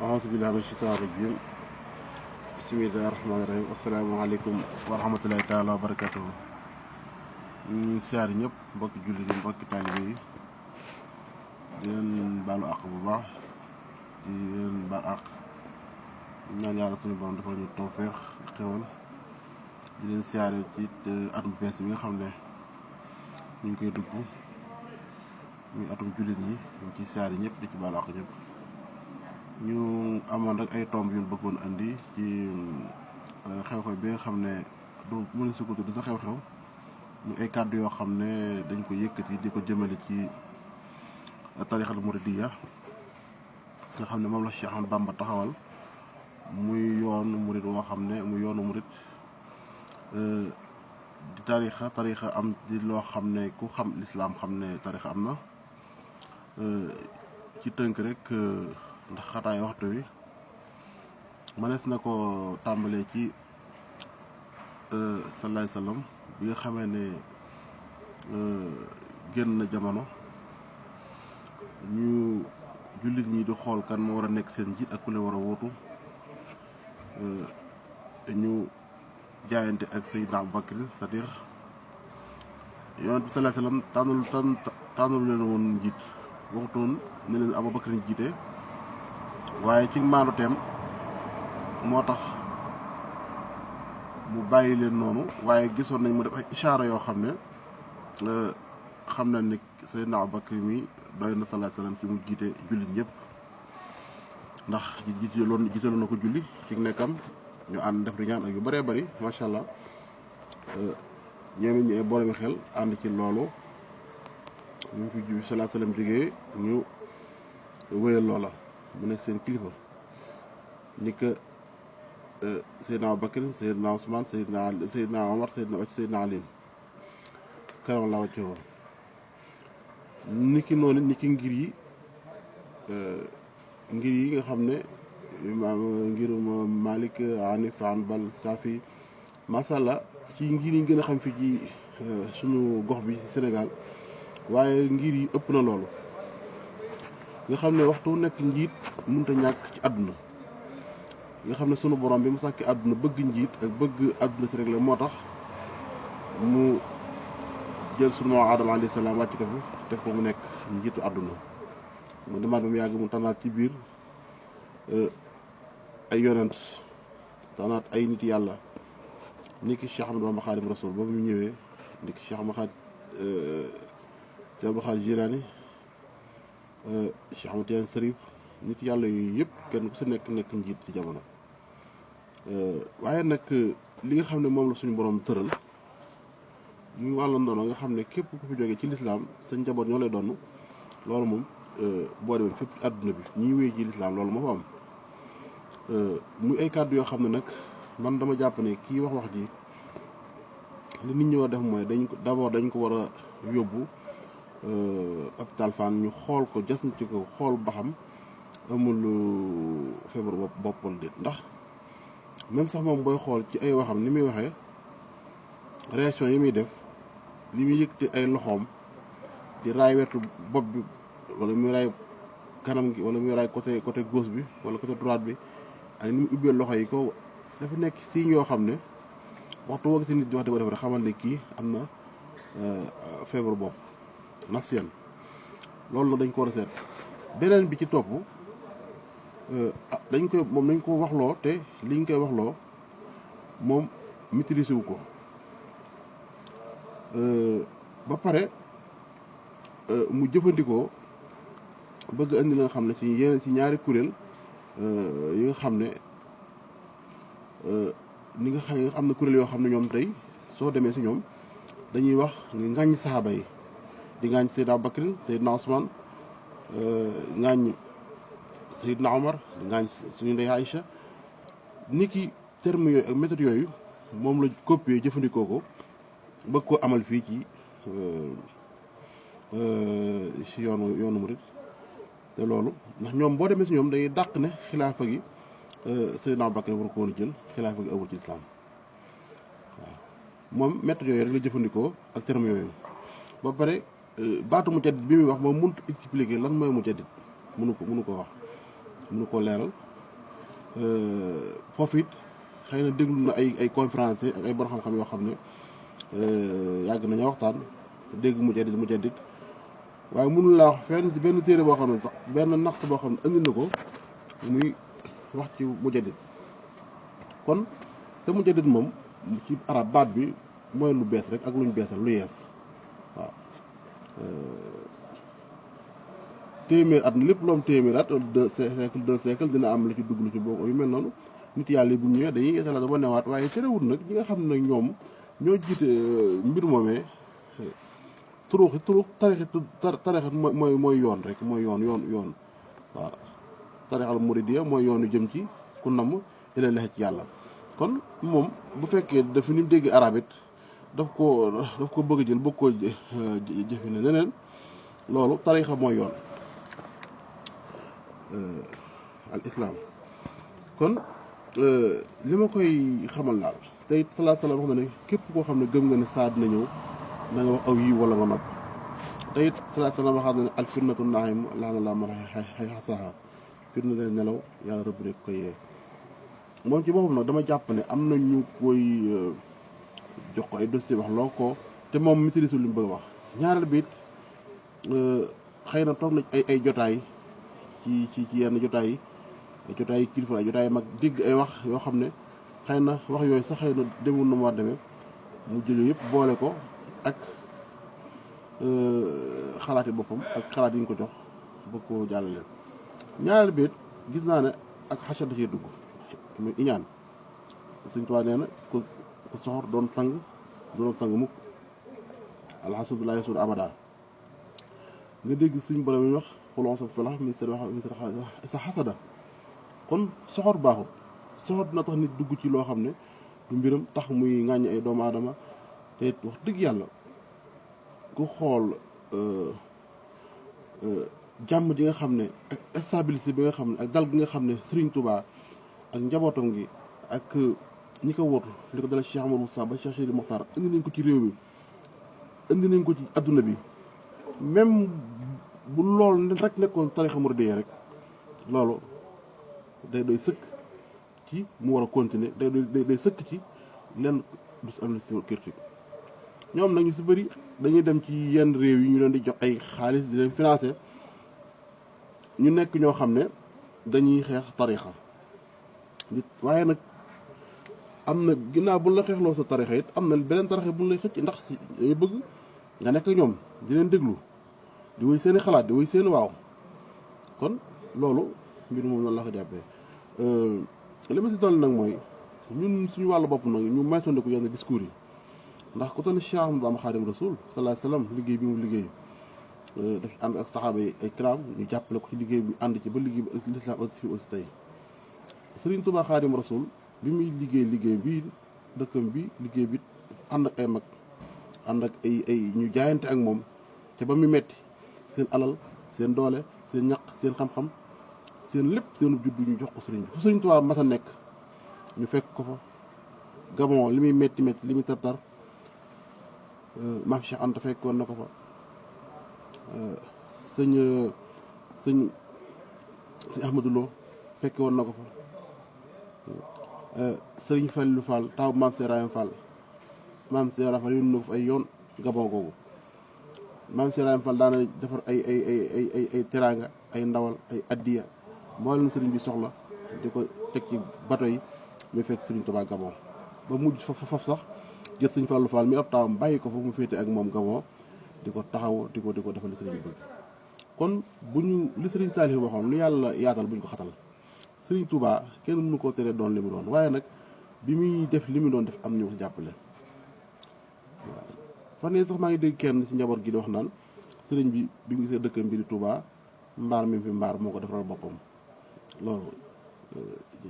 auzu billahi mina shaytaani rajim bismillahi rahmaani rahim asalaamaaleykum wa rahmatulahi taala wa barakatuhu ñu siyaar ñëpp mbokki jullit yi mbokki taalibe yi di leen baalu àq bu baax di leen baal àq ñaan yàlla suñu borom defal ñu tawfeex xewal di leen siyaare ci atum bees bi nga xam ne ñu ngi koy dugg muy atum jullit yi ñu ci siyaare ñëpp di ci baalu àq ñëpp. ñu amoon rek ay tomb yu ñu bëggoon andi ci xew-xew bi nga xam ne du mën a sukkandiku sa xew-xew ñu ay kàddu yoo xam ne dañ ko yëkkati di ko jëmale ci tarixal muridiyya nga xam ne moom la Cheikh Ahmadou Bamba taxawal muy yoonu murid woo xam ne muy yoonu murid di tarixa am di loo xam ne ku xam lislaam xam ne tarixa am na ci tënk rek ndax xataay waxtu wi mënees na ko tàmbalee ci salaay salaam bi nga xamee ne génn na jamono ñu jullit ñi di xool kan moo war a nekk seen njiit ak ku leen war a wóotu ñu jaayante ak Seydina Aboubakar c'est-à-dire yonent bi salaay salaam tànnul leen woon njiit waxutoon ne leen Aboubakar jiite waaye ci maandu teem moo tax mu bàyyi leen noonu waaye gisoon nañ mu def ay ishaara yoo xam ne xam na ne Seydina Aboubakar mi doy na sallallahu alayhi wasallam ci mu jiite jullit ñëpp ndax jiitaloon na ko julli ci nekkam ñu ànd def di ñaan ak yu bëree bëri macha allah ñoom ñu boolemi xel ànd ci loolu ñu fi sallallahu alayhi wasallam jógee ñu wéyal loola mu nekk seen kilifa ni que Seydina Aboubakar Seydina Ousmane Seydina Omar Seydina Ali karam la wàcce woon ni ki noonu ni ki ngir yi nga xam ne ngirum Malik Hanif Hanbal Safi masalla ci ngir yi gën a xam fi ci suñu gox bi ci Sénégal waaye ngir yi ëpp na loolu nga xam ne waxtu nekk njiit mënut a ñàkk ci àdduna nga xam ne sunu borom bi mu sàkki àdduna bëgg njiit ak bëgg àdduna si rek la moo tax mu jël sunu maam Aadama alayhi salaam wàcc ko fi def ko mu nekk njiitu àdduna mu demaat ba mu yàgg mu tànnaat ci biir ay yonent tànnaat ay nit yàlla ni ki Cheikh Ahmadou Bamba Xaadimu Rasuul ba mu ñëwee ni ki Cheikh Abdul Xaadir Jilaani Cheikh Ahmad Tijaan Sariif nit yàlla yooyu yëpp kenn ku si nekk njiit ci jamono waaye nag li nga xam ne moom la suñu borom tëral muy wàllu ndono nga xam ne képp ku fi jógee ci lislaam sa njaboot ñoo lay doon loolu moom boo demee fépp àdduna bi ñuy wéy ci lislaam loolu moo fa am muy ay kàddu yoo xam ne nag man dama jàpp ne kii wax ji li nit ñi war a def mooy dañ ko war a yóbbu hôpital Fann ñu xool ko jas ci ko xool ba xam amul feebar bopp wala déet ndax même sax moom booy xool ci ay waxam ni muy waxee réaction yi muy def li muy yëkkati ay loxoom di raay wetu bopp bi wala muy raay kanam gi wala muy raay côté gauche bi wala côté droite bi ak ni mu ubbee loxo yi ko dafa nekk signe yoo xam ne waxtu woo gisee nit di wax di ko def rek xamal ne kii am na feebar bopp nation loolu na dañ ko war a seet beneen bi ci topp dañ ko waxloo te liñ koy waxloo moom maîtriser wu ko ba pare mu jëfandikoo bëgg andi la nga xam ne ci ñaari kuréel yi nga xam ne ni nga xam ne am na kuréel yoo xam ne ñoom tey soo demee si ñoom dañuy wax nga ŋàññ saxaaba yi di ngaañ Seydina Aboubakar Seydina Ousmane ngaañ Seydina Omar di ngaañ suñu ndey Aïcha ni ki terme yooyu ak méthode yooyu moom la copier jëfandikoo ko bëgg koo amal fii ci yoonu murid te loolu ndax ñoom boo demee si ñoom day dàq ne xilaafa gi Seydina Aboubakar war ko woon jël xilaafa gi amul ci islam waaw moom méthode yooyu rek la jëfandikoo ak terme yooyu ba pare baatu mujaddid bi muy wax moom mënut expliquer lan mooy mujaddid mënu ko wax mënu koo leeral foofu it xëy na déglu na ay conférenciers ak ay borom xam-xam yoo xam ne yàgg nañu waxtaan dégg mujaddid waaye mënul laa wax fenn ci benn téere boo xam ne sax benn naxt boo xam ne andi na ko muy wax ci mujaddid kon te mujaddid moom ci arab baat bi mooy lu bees rek ak luñ beesal lu yees waaw téeméer at lépp lu am téeméer at 2 siècle dina am lu ci dugg lu ci bokk yu mel noonu nit yàlla yi bu ñëwee dañuy yeesalaat ba newaat waaye terewut nag ñi nga xam ne nag ñoom ñoo jiite mbir moomee turux tarixit mooy yoon rek mooy yoon waaw tarixal muridiya mooy yoonu jëm ci ku namm ilallahi ci yàlla kon moom bu fekkee dafa ni dégg arab it daf ko bëgg a jël bëgg koo jëfe ne neneen loolu tarixa mooy yoon al islam kon li ma koy xamal daal te it salaa salaam wax na ne képp koo xam ne gëm nga ne saa dina ñëw na nga wax aw yi wala nga nopp te it salaa salaam waxaat na ne al fitnatu naim laana laa man xay xasaha fitna de nelaw yàlla rëbb rek ko yee moom ci boppam nag dama jàpp ne am na ñu koy jox ko ay dossier wax loo ko te moom misirisul li mu bëgg a wax ñaareel bi it xëy na toog na ay jotaay ci yenn jotaay yi kilifa ay jotaay mag dégg ay wax yoo xam ne xëy na wax yooyu sax xëy na demul na mu war demee mu jël yëpp boole ko ak xalaati boppam ak xalaat yi ñu ko jox bëgg ko jàllale ñaareel bi it gis naa ne ak xasat da cee dugg muy iñaan Sëñ Tuubaa nee na ku soxor doon sang mukk alhamdulilah suur abada nga dégg suñ borom yi wax xulon sa felax ministère sa xasada kon soxor baaxut soxor dina tax nit dugg ci loo xam ne du mbiram tax muy ŋàññi ay doomu aadama te wax dëgg yàlla ku xool jàmm ji nga xam ne ak stabilité bi nga xam ne ak dal gi nga xam ne Serigne Touba ak njabootam gi ak ñi ko wóotu li ko dala Cheikh Amadou Moussa ba Cheikh Sidi Mokhtar indi nañ ko ci réew mi indi nañ ko ci adduna bi même bu lool rek nekkoon tarixa muridiyya rek loolu day doy sëkk ci mu war a continuer day sëkk ci lenn du si am na si critique ñoom nag ñu si bëri dañuy dem ci yenn réew yi ñu leen di jox ay xaalis di leen financer ñu nekk ñoo xam ne dañuy xeex tarixa nit waaye nag am na ginnaaw bu la xeexloo sa tarixa it am na beneen tarixa bu lay xëcc ndax dañuy bëgg nga nekk ñoom di leen déglu di woy seeni xalaat di woy seeni waaw kon loolu mbir moom noonu la ko jàppee li ma si dolli nag mooy ñun suñu wàllu bopp nag ñu moytandiku yenn discours yi ndax ku toll ni Cheikh Ahmadou Bamba Xaadimu Rasuul sallallahu alayhi wasallam liggéey bi mu liggéey daf ànd ak saxaaba yi ay kiram ñu jàppale ko ci liggéey bi ànd ci ba liggéey bi lislaam aussi fi aussi tey Sëriñ Tuubaa Xaadimu Rasuul bi muy liggéey bi dëkkam bi liggéey bi ànd ak ay mag ànd ak ay ñu jaayante ak moom te ba mu metti seen alal seen doole seen ñaq seen xam-xam seen lépp seenu juddu ñu jox ko sëriñ bi fu Sëriñ Tuubaa mas a nekk ñu fekk ko fa Gabon li muy metti li muy tartar Maam Cheikh Anta fekkoon na ko fa sëñ Ahmadou Lo fekke woon na ko fa sëriñ Fallou Fall taw Maam Seeraayam Fall yónni na ko fa ay yoon Gabon googu Maam Seeraayam Fall daana defar ay teraanga ay ndawal ay addiya mboolem sëriñ bi soxla di ko teg ci bato yi muy fekk sëriñ Tuubaa Gabon ba mujj faf sax jël sëñ Fallou Fall mi ab taawam bàyyi ko fa mu féete ak moom Gabon di ko taxaw di ko defal li sëriñ bëgg kon bu ñu li sëriñ Saliou waxoon lu yàlla yaatal bu ñu ko xatal sëriñ Touba kenn mënu koo teree doon li mu doon waaye nag bi muy def li mu doon def am ñu ko jàppale waaw fan yii sax maa ngi dégg kenn ci njaboot gi di wax naan sëriñ bi mu gisee dëkkam bi di Touba mbaar mi fi mbaar moo ko defaral boppam loolu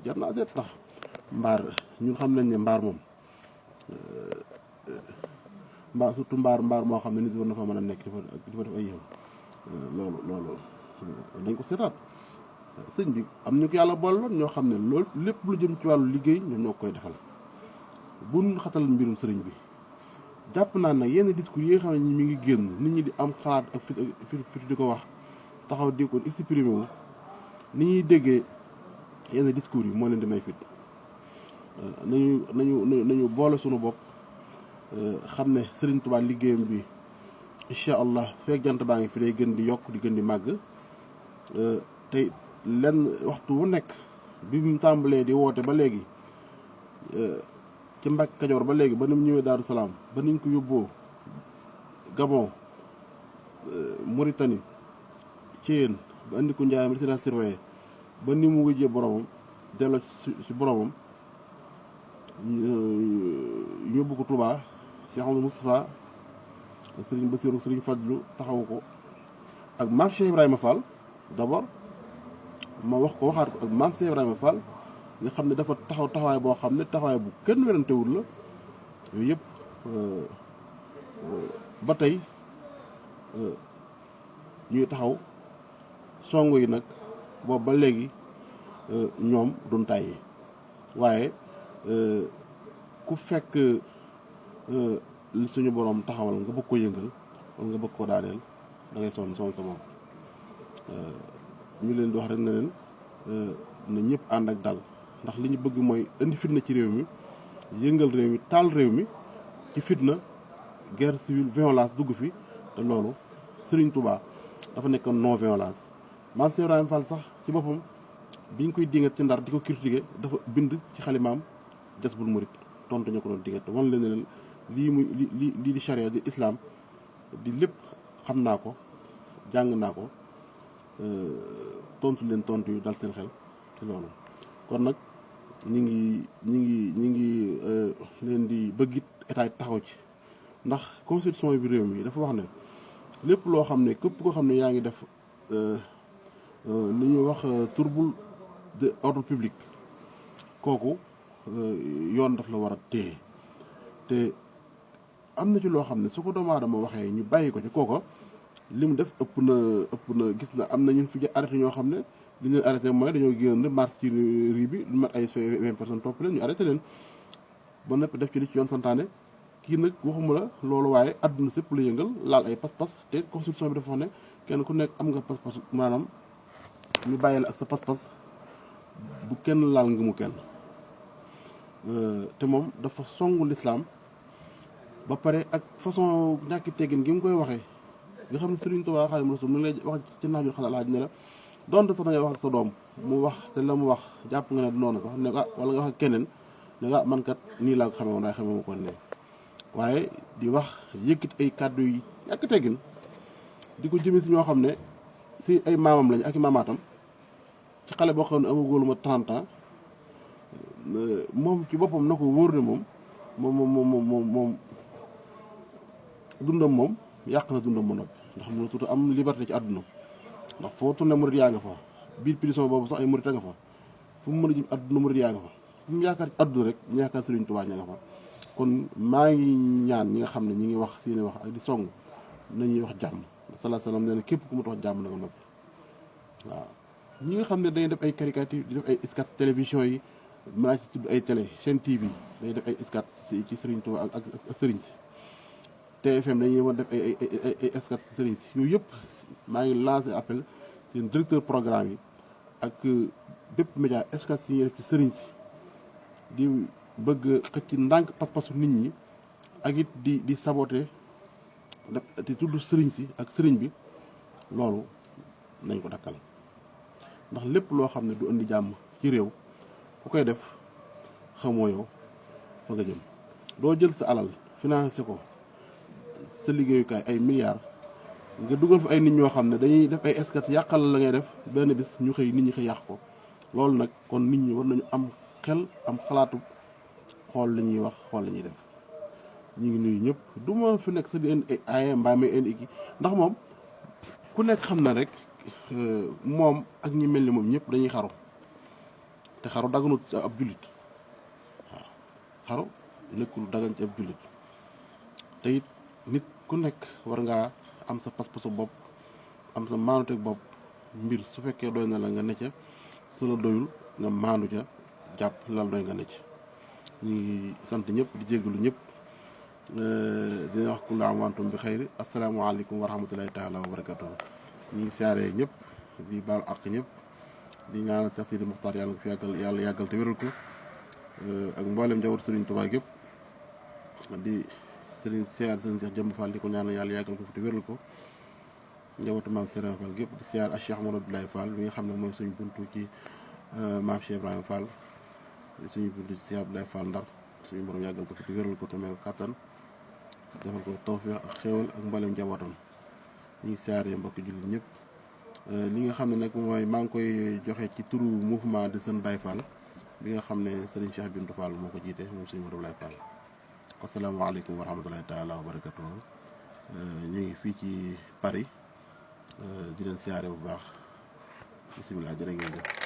jar naa seet tax mbaar ñun xam nañ ne mbaar moom mbaar surtout mbaar moo xam ne nit war na fa mën a nekk di fa def ay yëw loolu dañ ko seetaat sëñ bi am ñu ko yàlla boole loon ñoo xam ne loolu lépp lu jëm ci wàllu liggéey ñoom ñoo koy defal buñ xatal mbirum sëriñ bi jàpp naa nag yenn discours yi nga xam ne mi ngi génn nit ñi di am xalaat ak fit di ko wax taxaw di ko exprimer wu ni ñuy déggee yenn discours yi moo leen di may fit nañu boole sunu bopp xam ne Serigne Touba liggéeyam bi incha allah fekk jant baa ngi fi day gën di yokk di gën di màgg tey lenn waxtu wu nekk bi mu tàmbalee di woote ba léegi ci Mbàkke Kajoor ba léegi ba ni mu ñëwee Daaru Salaam ba niñ ko yóbboo Gabon Mauritanie Thièyène ba indi ko Ndiaye résidence surveillée ba ni mu wujjee boromam delloo ci boromam yóbbu ko Touba Cheikh Amadou Moustapha Serigne Bassirou Serigne Fadlu taxawu ko ak maam Cheikh Ibrahima Fall d'abord ma wax ko waxaat ko ak maam Cheikh Ibrahima Fall nga xam ne dafa taxaw taxawaay boo xam ne taxawaay bu kenn werantewul la yooyu yëpp ba tey ñuy taxaw songu yi nag boobu ba léegi ñoom duñ tàyyi waaye ku fekk li suñu borom taxawal nga bëgg ko yëngal wala nga bëgg ko daaneel da ngay sonn sa bopp ñu leen di wax rek ne leen na ñëpp ànd ak dal ndax li ñu bëgg mooy indi fitna ci réew mi yëngal réew mi taal réew mi ci fitna guerre civile violence dugg fi te loolu Serigne Touba dafa nekk non violence maam Cheikh Ibrahima Fall sax ci boppam biñ koy dingat ci Ndar di ko critiquer dafa bind ci xalimaam Jazbul Murid tontu ñu ko doon dingat wan leen ne leen lii muy lii di charia di islam di lépp xam naa ko jàng naa ko tontu leen tontu yu dal seen xel ci loolu kon nag ñi ngi leen di bëggit état taxaw ci ndax constitution bi réew mi dafa wax ne lépp loo xam ne képp koo xam ne yaa ngi def li ñuy wax trouble de ordre public kooku yoon daf la war a téye te am na ci loo xam ne su ko doomu aadama waxee ñu bàyyi ko ci kooko li mu def ëpp na gis na am na ñun fi arrêté ñoo xam ne li ñu arrêté mooy dañoo génn marche ci rue bi lu mat ay 20 personnes topp leen ñu arrêté leen ba noppi def ci li ci yoon santaane kii nag waxuma la loolu waaye àdduna sépp la yëngal laal ay pas-pas te constitution bi dafa wax ne kenn ku nekk am nga pas-pas maanaam ñu bàyyi la ak sa pas-pas bu kenn laal nga mu kenn te moom dafa songu lislaam ba pare ak façon ñàkki teggin gi mu koy waxee nga xam ne Serigne Touba Xaadimu Rasuul mu ngi lay wax ci naajul xalaat ne la donte sax da ngay wax ak sa doom mu wax te la mu wax jàpp nga ne du noonu sax ne ko wala nga wax ak keneen ne ko man kat nii laa ko xamee woon waaye xamee ma ko ne waaye di wax yëkkati ay kàddu yi ñàkk teggin di ko jëmee si ñoo xam ne si ay maamam lañ ak i maamaatam ci xale boo xam ne amagul ma 30 ans moom ci boppam na ko wóor ne moom dundam moom yàq na dundam ba noppi ndax mëna tuuti am liberté ci àdduna ndax foo tourné murid yaa nga fa biir prison boobu sax ay murid a nga fa fu mu mën a jëm àdduna murid yaa nga fa fu mu yaakaar ci àdduna rek ñu yaakaar Serigne Touba ña nga fa kon maa ngi ñaan ñi nga xam ne ñi ngi wax seeni wax ak di song nañuy wax jàmm sallallahu alayhi wasallam nee na képp ku mu wax jàmm na nga noppi waaw ñi nga xam ne dañuy def ay caricature di def ay sketch télévision yi mën naa ci tudd ay télé chaîne TV day def ay sketch ci Serigne Touba ak Serigne si TFM dañuy war def ay sketch ci Serigne si yooyu yëpp maa ngi lancé appel seen directeur programme yi ak bépp média sketch yi ñuy def ci Serigne si di bëgg xëcc ndànk pas-pasu nit ñi ak it di saboter di tudd Serigne si ak Serigne bi loolu nañ ko dakkal ndax lépp loo xam ne du indi jàmm ci réew ku koy def xamoo yow fa nga jëm doo jël sa alal financé ko sa liggéeyukaay ay milliards nga dugal fa ay nit ñoo xam ne dañuy def ay escat yàqal la ngay def benn bis ñu xëy nit ñi xëy yàq ko loolu nag kon nit ñi war nañu am xel am xalaatu xool li ñuy wax xool li ñuy def ñu ngi nuyu ñëpp du ma fi nekk sa di indi ay mbaa may indi ki ndax moom ku nekk xam na rek moom ak ñi mel ni moom ñëpp dañuy xaru te xaru daganut ci ab jullit waaw xaru nekkul dagan ci ab jullit te it nit ku nekk war ngaa am sa pas-pasu bopp am sa maanuteeg bopp mbir su fekkee doy na la nga ne ca su la doyul nga maandu ca jàpp lal doy nga ne ca ñu ngi sant ñëpp di jégalu ñëpp dina wax kullu aam wa antum bi xayri asalaamaaleykum wa rahmatulahi taala wa barakatuh ñu ngi siyaaree ñëpp di baal àq ñëpp di ñaanal Cheikh Sidi Muxtaar yàlla nga fi yàlla yàggal te wéral ko ak mboolem njaboot Serigne Touba gépp di Serigne siyaar Serigne Cheikh Jëmb Fall di ko ñaanal yàlla yàggal ko fi te wéral ko njabootu maam Serigne Fall gépp di siyaar ak Cheikh Mouhamadou Abdoulaye Fall mi nga xam ne mooy suñu buntu ci maam Cheikh Ibrahima Fall suñu buntu ci Cheikh Abdoulaye Fall Ndar suñu borom yàggal ko fi te wéral ko te may ko kàttan defal ko tawfiq ak xéewal ak mboolem njabootam ñu ngi siyaaree mbokk jullit ñëpp li nga xam ne nag mooy maa ngi koy joxe ci turu mouvement de Sen Baye Fall bi nga xam ne Serigne Cheikh Bintou Fall moo ko jiite moom suñu Modou Abdoulaye Fall asalaamaaleykum wa rahmatulahi taala wa barakatuh ñu ngi fii ci Paris di leen siyaare bu baax bisimilah jërë ngeen jëf